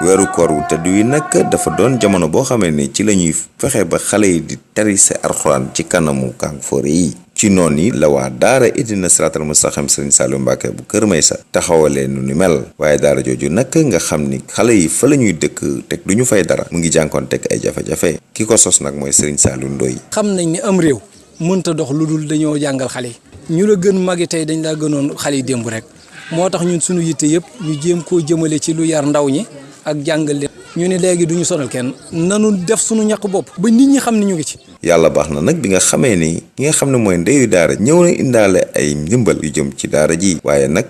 weeru koor wu tëdd wi nag dafa doon jamono boo xamee ni ci la ñuy fexe ba xale yi di tari sa alxuraan ci kanamu kànfoore yi. ci noon yi la waa daara Idina Siraatal Mustaqim Serigne Saliou Mbacké bu Kër Maysa taxawalee nu ni mel waaye daara jooju nag nga xam ni xale yi fa la ñuy dëkk teg du ñu fay dara mu ngi jànkoon teg ay jafe-jafe ki ko sos nag mooy Serigne Saliou Ndoye. xam nañ ni am réew mënta dox lu dul dañoo jàngal xale yi ñu la gën magi tey dañ laa gënoon xale yi démb rek moo tax ñun suñu yitte yëpp ñu jéem koo jëmale ci lu yar ndaw ñi ak jàngal leen ñu ne léegi duñu sonal kenn nanu def suñu ñàkk bopp ba nit ñi xam ne ñu ngi ci. yàlla baax na nag bi nga xamee ni ki nga xam ne mooy ndeyu daara ñëw na indaale ay ndimbal yu jëm ci daara ji waaye nag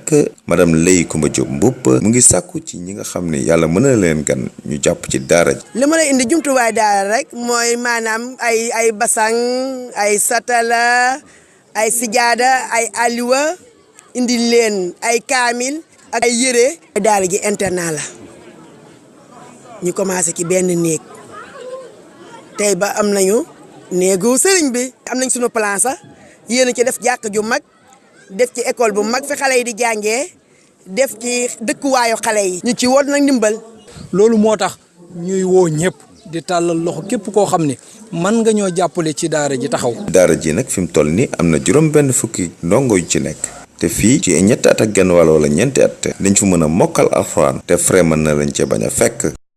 madame Leye Coumba Diop Mboup mu ngi sàkku ci ñi nga xam ne yàlla mën na leen gan ñu jàpp ci daara ji. li ma lay indi jumtuwaay daara rek mooy maanaam ay basang ay satala ay sijaada ay aliwa indi leen ay kaamil ak ay yére. daara ji internat la ñu commencé ci benn néeg tey ba am nañu néegu sëriñ bi am nañ suñu plan sax yéen a ci def jàkk ju mag def ci école bu mag fi xale yi di jàngee def ci dëkkuwaayu xale yi. ñu ci woot nag ndimbal. loolu moo tax ñuy woo ñëpp di tàllal loxo képp koo xam ne mën nga ñoo jàppale ci daara ji taxaw. daara ji nag fi mu toll nii am na juróom-benn fukki ndongo yu ci nekk. te fii ci ñetti at ak genn wàll wala ñeenti at dañ fa mën a mokkal alxuraan te frais mën na lañ cee bañ a fekk.